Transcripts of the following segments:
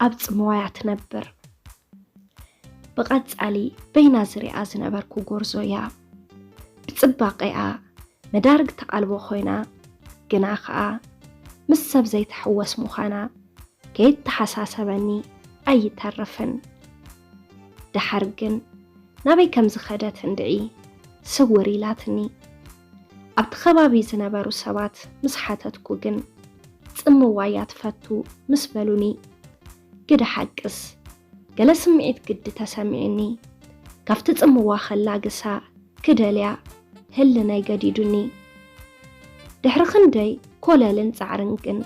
ኣብ ጽምዋያ ትነብር። ብቐጻሊ በይና ዝሪኣ ዝነበርኩ ጎርዞ እያ። ብጽባቐኣ መዳርግ ተቓልቦ ኮይና፣ ግና ኸኣ ምስ ሰብ ዘይትሕወስ ምዃና ከየተሓሳሰበኒ ኣይተርፍን። ደሓር ግን ናበይ ከም ዝኸደት እንድዒ ስውር ኢላትኒ። ኣብቲ ከባቢ ዝነበሩ ሰባት ምስ ሓተትኩ ግን፣ ጽምዋ እያ ትፈቱ ምስ በሉኒ፣ ግደ ሓቅስ፣ ገለ ስምዒት ግዲ ተሰሚዑኒ። ካብቲ ጽምዋ ከላግሳ ክደልያ ህልናይ ገዲዱኒ። ድሕሪ ክንደይ ኮለልን ጻዕርን ግን፣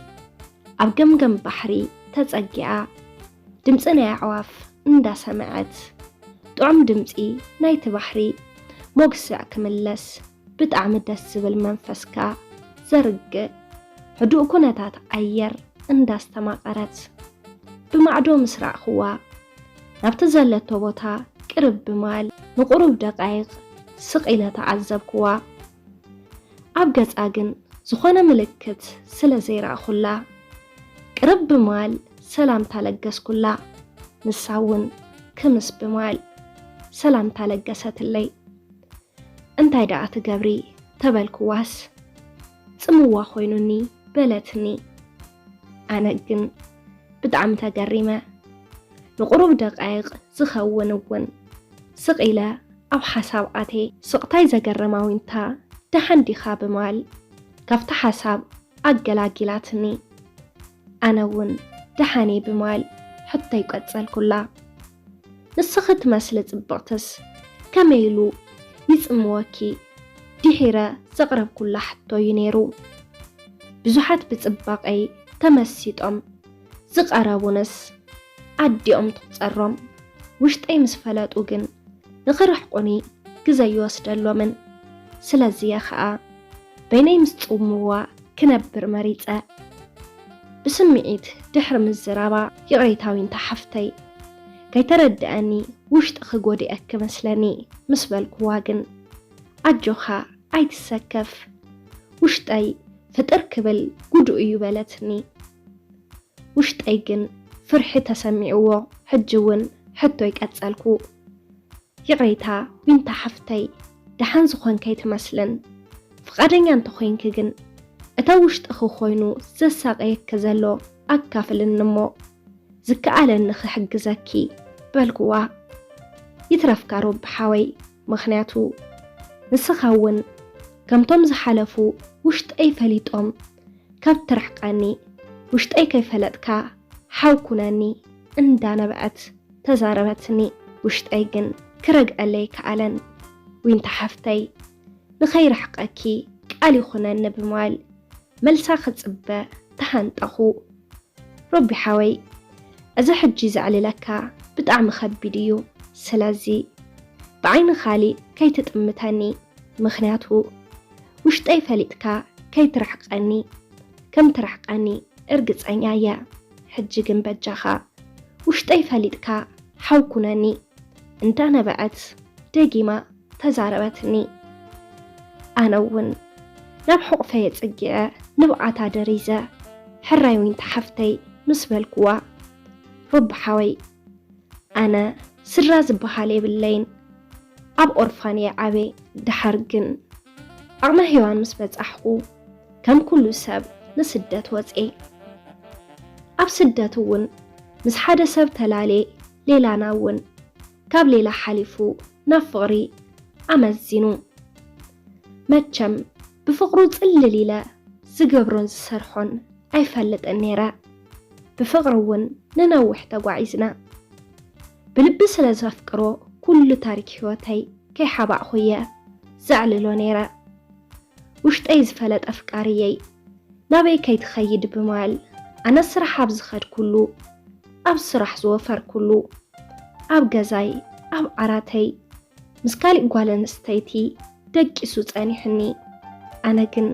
ኣብ ገምገም ባሕሪ ተጸጊዓ፣ ድምጺ ናይ ኣዕዋፍ እንዳሰምዐት፣ ጥዑም ድምጺ ናይቲ ባሕሪ ሞግስዕ ክምለስ፣ ብጣዕሚ ደስ ዝብል መንፈስካ ዘርግእ ህዱእ ኩነታት ኣየር እንዳስተማቐረት፣ ብማዕዶ ምስ ረኣኽዋ፣ ናብቲ ዘለቶ ቦታ ቅርብ ብምባል ንቁሩብ ደቃይቕ ስቕ ኢለ ተዓዘብክዋ። ኣብ ገጻ ግን ዝኾነ ምልክት ስለ ዘይረኣኹላ፣ ቅርብ ብምባል ሰላምታ ለገስኩላ። ንሳ እውን ክምስ ብምባል ሰላምታ ለገሰትለይ። "እንታይ ደኣ ትገብሪ?" ተበልክዋስ፣ "ጽምዋ ኮይኑኒ" በለትኒ። ኣነ ግን ብጣዕሚ ተገሪመ። ንቁሩብ ደቃይቕ ዝኸውን እውን ስቕ ኢለ ኣብ ሓሳብ ኣትየ። ስቕታይ ዘገረማ ዊንታ፣ "ደሓን ዲኻ?" ብምባል ካብቲ ሓሳብ ኣገላጊላትኒ። ኣነ እውን "ደሓን እየ" ብምባል ሕቶይ ቀጸልኩላ። "ንስኺ ትመስሊ ጽብቕትስ ከመይ ኢሉ ይጽምወኪ?" ድሒረ ዘቕረብኩላ ሕቶ እዩ ነይሩ። ብዙሓት ብጽባቐይ ተመሲጦም ዝቐረቡንስ ኣዲኦም ትቑጸሮም። ውሽጠይ ምስ ፈለጡ ግን ንኽርሕቁኒ ግዘ ይወስደሎምን። ስለዚ እየ ኸኣ በይነይ ምስ ጽምዋ ክነብር መሪጸ። ብስምዒት ድሕሪ ምዝራባ፣ "ይቕሬታ ዊንታ ሓፍተይ፣ ከይተረድኣኒ ውሽጥኺ ጎዲኤኪ መስለኒ" ምስ በልክዋ ግን፣ "ኣጆኻ ኣይትሰከፍ፣ ውሽጠይ ፍጥር ክብል ጉድኡ እዩ" በለትኒ። ውሽጠይ ግን ፍርሒ ተሰሚዕዎ፣ ሕጂ እውን ሕቶይ ቀጸልኩ። "ይቕሬታ ዊንታ ሓፍተይ፣ ደሓን ዝኾንኪ ኣይትመስልን። ፍቓደኛ እንተኾይንኪ ግን፣ እታ ውሽጥኺ ኮይኑ ዘሳቐየኪ ዘሎ ኣካፍልኒ እሞ፣ ዝከኣለኒ ክሕግዘኪ" በልክዋ። "ይትረፍካ ሮቢ ሓወይ፣ ምኽንያቱ ንስኻ እውን ከምቶም ዝሓለፉ ውሽጠይ ፈሊጦም ካብ ትርሕቀኒ፣ ውሽጠይ ከይፈለጥካ ሓው ኩነኒ" እንዳነበዐት ተዛረበትኒ። ውሽጠይ ግን ክረግዐለይ ከኣለን። "ዊንታ ሓፍተይ፣ ንኸይርሕቀኪ ቃል ይኹነኒ" ብምባል መልሳ ክጽበ ተሃንጠኹ። "ሮቢ ሓወይ፣ እዚ ሕጂ ዘዕልለካ ብጣዕሚ ከቢድ እዩ። ስለዚ ብዓይኒ ካሊእ ከይትጥምተኒ፣ ምኽንያቱ ውሽጠይ ፈሊጥካ ከይትርሕቀኒ፣ ከም ትርሕቀኒ እርግጸኛ እየ። ሕጂ ግን በጃኻ ውሽጠይ ፈሊጥካ ሓው ኩነኒ" እንዳነበዐት ደጊማ ተዛረበትኒ። ኣነ እውን ናብ ሕቑፈየ ጽጊዐ ንብዓታ ደሪዘ፣ "ሕራይ ዊንታ ሓፍተይ" ምስ በልክዋ፣ "ሮቢ ሓወይ፣ ኣነ ስድራ ዝበሃል የብለይን፣ ኣብ ኦርፋን እየ ዓብየ። ደሓር ግን ዓቕመ ሄዋን ምስ በጻሕኩ፣ ከም ኩሉ ሰብ ንስደት ወጽኤ። ኣብ ስደት እውን ምስ ሓደ ሰብ ተላልየ፣ ሌላና እውን ካብ ሌላ ሓሊፉ ናብ ፍቕሪ ኣመዚኑ። መቸም ብፍቕሩ ጽልል ኢለ ዝገብሮን ዝሰርሖን ኣይፈልጥን ነይረ። ብፍቕሪ እውን ንነዊሕ ተጓዒዝና። ብልቢ ስለ ዘፍቅሮ፣ ኩሉ ታሪክ ህይወተይ ከይሓባእኹ እየ ዘዕልሎ ነይረ። ውሽጠይ ዝፈለጠ ኣፍቃሪየይ ናበይ ከይትኸይድ ብምባል፣ ኣነ ስራሕ ኣብ ዝኸድኩሉ፣ ኣብ ስራሕ ዝወፈርኩሉ፣ ኣብ ገዛይ፣ ኣብ ዓራተይ ምስ ካሊእ ጓል ኣንስተይቲ ደቂሱ ጸኒሑኒ። ኣነ ግን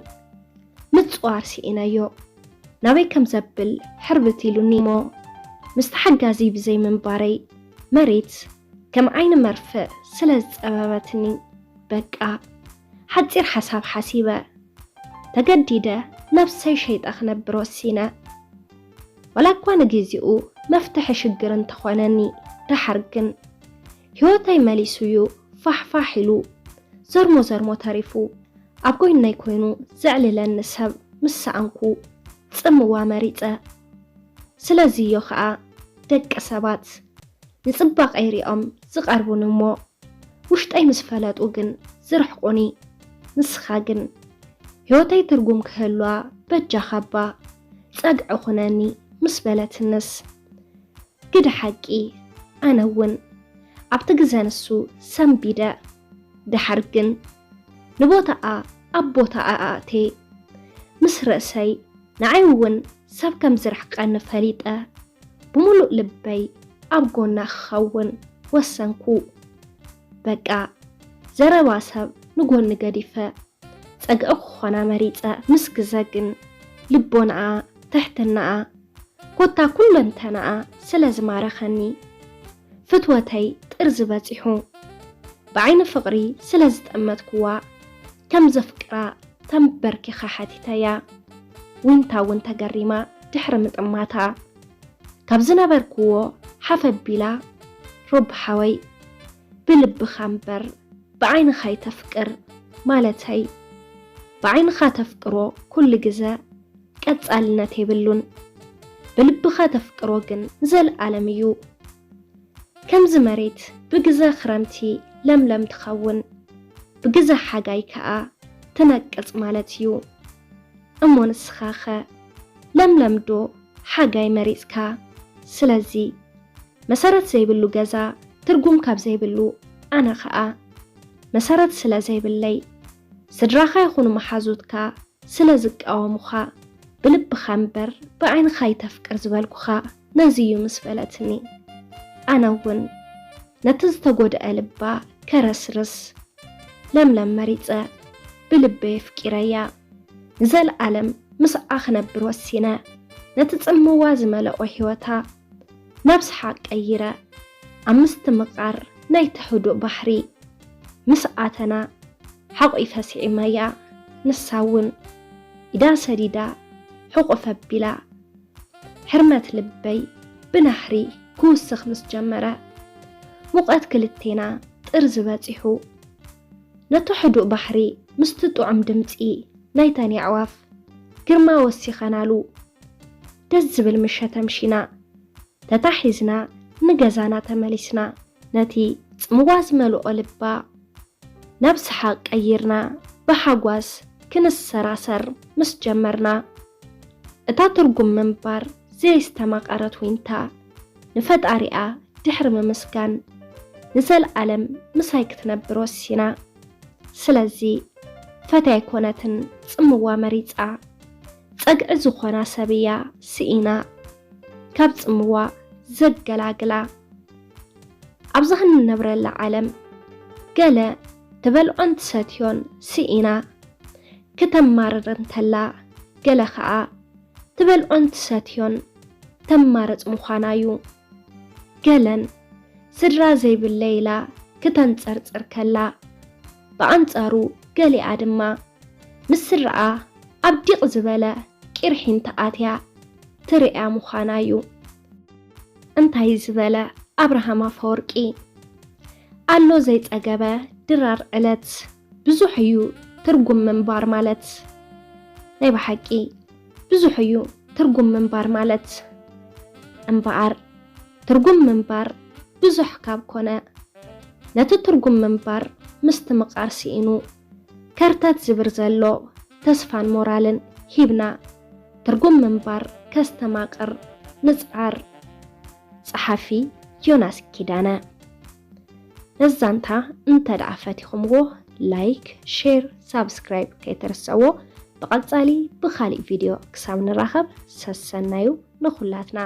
ምጽዋር ስኢነዮ። ናበይ ከም ዘብል ሕርብት ኢሉኒ እሞ፣ ምስቲ ሓጋዚ ብዘይ ምንባረይ፣ መሬት ከም ዓይኒ መርፍእ ስለ ዝጸበበትኒ፣ በቃ፣ ሓጺር ሓሳብ ሓሲበ፣ ተገዲደ ነብሰይ ሸይጠ ክነብር ወሲነ። ዋላ እኳ ንግዜኡ መፍትሒ ሽግር እንተኾነኒ፣ ደሓር ግን ህይወተይ መሊሱ'ዩ ፋሕፋሕ ኢሉ፣ ዘርሞ ዘርሞ ተሪፉ፣ ኣብ ጎይነይ ኮይኑ ዘዕልለኒ ሰብ ምስ ሰኣንኩ፣ ጽምዋ መሪጸ። ስለዚ'ዮ ኸኣ ደቂ ሰባት ንጽባቐይ ሪኦም ዝቐርቡኒ እሞ፣ ውሽጠይ ምስ ፈለጡ ግን ዝርሕቁኒ። ንስኻ ግን ህይወተይ ትርጉም ክህልዋ በጃኻ'ባ ጸግዒ ኩነኒ ምስ በለትንስ፣ ግደ ሓቂ ኣነ እውን ኣብቲ ግዘ ንሱ ሰንቢደ። ደሓር ግን ንቦታኣ ኣብ ቦታኣ ኣእትየ ምስ ርእሰይ ንዓይ እውን ሰብ ከም ዝርሕቀኒ ፈሊጠ፣ ብምሉእ ልበይ ኣብ ጎና ክኸውን ወሰንኩ። በቃ፣ ዘረባ ሰብ ንጎኒ ገዲፈ፣ ጸግዒ ክኾና መሪጸ። ምስ ግዘ ግን ልቦናኣ፣ ትሕትናኣ፣ ኮታ ኩለንተናኣ ስለ ዝማረኸኒ፣ ፍትወተይ ጥርዚ በጺሑ። ብዓይኒ ፍቕሪ ስለ ዝጠመትኩዋ፣ ከም ዘፍቅራ ተንበርኪኻ ሓቲተያ። ዊንታ እውን ተገሪማ ድሕሪ ምጥማታ፣ ካብ ዝነበርኩዎ ሓፍ ኣቢላ፣ ሮቢ ሓወይ፣ ብልብኻ እምበር ብዓይንኻ ኣይተፍቅር፣ ማለተይ፣ ብዓይንኻ ተፍቅሮ ኩሉ ግዘ ቀጻልነት የብሉን፣ ብልብኻ ተፍቅሮ ግን ንዘለኣለም እዩ። ከምዚ መሬት ብግዘ ክረምቲ ለምለም ትኸውን፣ ብግዘ ሓጋይ ከኣ ትነቅጽ ማለት እዩ። እሞ ንስኻኸ ለምለም ዶ ሓጋይ መሪጽካ? ስለዚ መሰረት ዘይብሉ ገዛ ትርጉም ካብ ዘይብሉ፣ ኣነ ኸኣ መሰረት ስለ ዘይብለይ፣ ስድራኻ ይኹኑ መሓዙትካ ስለ ዝቃወሙኻ፣ ብልብኻ እምበር ብዓይንኻ ኣይተፍቅር ዝበልኩኻ ነዚ እዩ ምስ በለትኒ፣ ኣነ እውን ነቲ ዝተጎድአ ልባ ከረስርስ ለምለም መሪጸ ብልበይ ኣፍቂረያ። ንዘለኣለም ምስኣ ክነብር ወሲነ። ነቲ ጽምዋ ዝመለኦ ህይወታ ናብ ሰሓቕ ቀይረ። ኣብ ምስትምቓር ናይቲ ህዱእ ባሕሪ ምስ ኣተና፣ ሓቑፈ ስዒመያ። ንሳ እውን ኢዳ ሰዲዳ ሕቑፍ ኣቢላ። ሕርመት ልበይ ብናህሪ ክውስኽ ምስ ጀመረ፣ ሙቐት ክልቴና ጥርዚ በጺሑ። ነቲ ሕዱእ ባሕሪ ምስቲ ጥዑም ድምጺ ናይተን የዕዋፍ ግርማ ወሲኸናሉ። ደስ ዝብል ምሸት ኣምሺና። ተታሒዝና ንገዛና ተመሊስና። ነቲ ጽምዋ ዝመልኦ ልባ ናብ ሰሓቕ ቀይርና፣ ብሓጓስ ክንሰራሰር ምስ ጀመርና፣ እታ ትርጉም ምንባር ዘየስተማቐረት ዊንታ፣ ንፈጣሪኣ ድሕሪ ምምስጋን፣ ንዘለኣለም ምሳይ ክትነብር ወሲና። ስለዚ፣ ፈትያ ኣይኮነትን ጽምዋ መሪጻ፣ ጸግዒ ዝኾና ሰብ እያ ስኢና፣ ካብ ጽምዋ ዘገላግላ። ኣብዚ ክንነብረላ ዓለም፣ ገለ ትበልዖን ትሰትዮን ስኢና ክተማርር እንተላ፣ ገለ ኸኣ ትበልዖን ትሰትዮን ተማርጽ ምዃና እዩ። ገለን ስድራ ዘይብለይ ኢላ ክተንጸርጽር ከላ፣ ብኣንጻሩ ገሊኣ ድማ ምስ ስድራኣ ኣብ ዲቕ ዝበለ ቂርሒን ተኣትያ ትርእያ ምዃና እዩ። እንታይ ዝበለ ኣብርሃም ኣፈወርቂ፣ ኣሎ ዘይጸገበ ድራር ዕለት፣ ብዙሕ እዩ ትርጉም ምንባር ማለት። ናይ ብሓቂ ብዙሕ እዩ ትርጉም ምንባር ማለት። እምበኣር ትርጉም ምንባር ብዙሕ ካብ ኮነ፣ ነቲ ትርጉም ምንባር ምስትምቓር ስኢኑ፣ ከርተት ዝብር ዘሎ ተስፋን ሞራልን ሂብና፣ ትርጉም ምንባር ከስተማቕር ንጽዓር። ጸሓፊ ዮናስ ኪዳነ። ነዚ ዛንታ እንተ ደኣ ፈቲኹምዎ፣ ላይክ፣ ሼር፣ ሳብስክራይብ ከይትርስዕዎ። ብቐጻሊ ብኻሊእ ቪድዮ ክሳብ ንራኸብ፣ ሰሰናዩ ንኹላትና።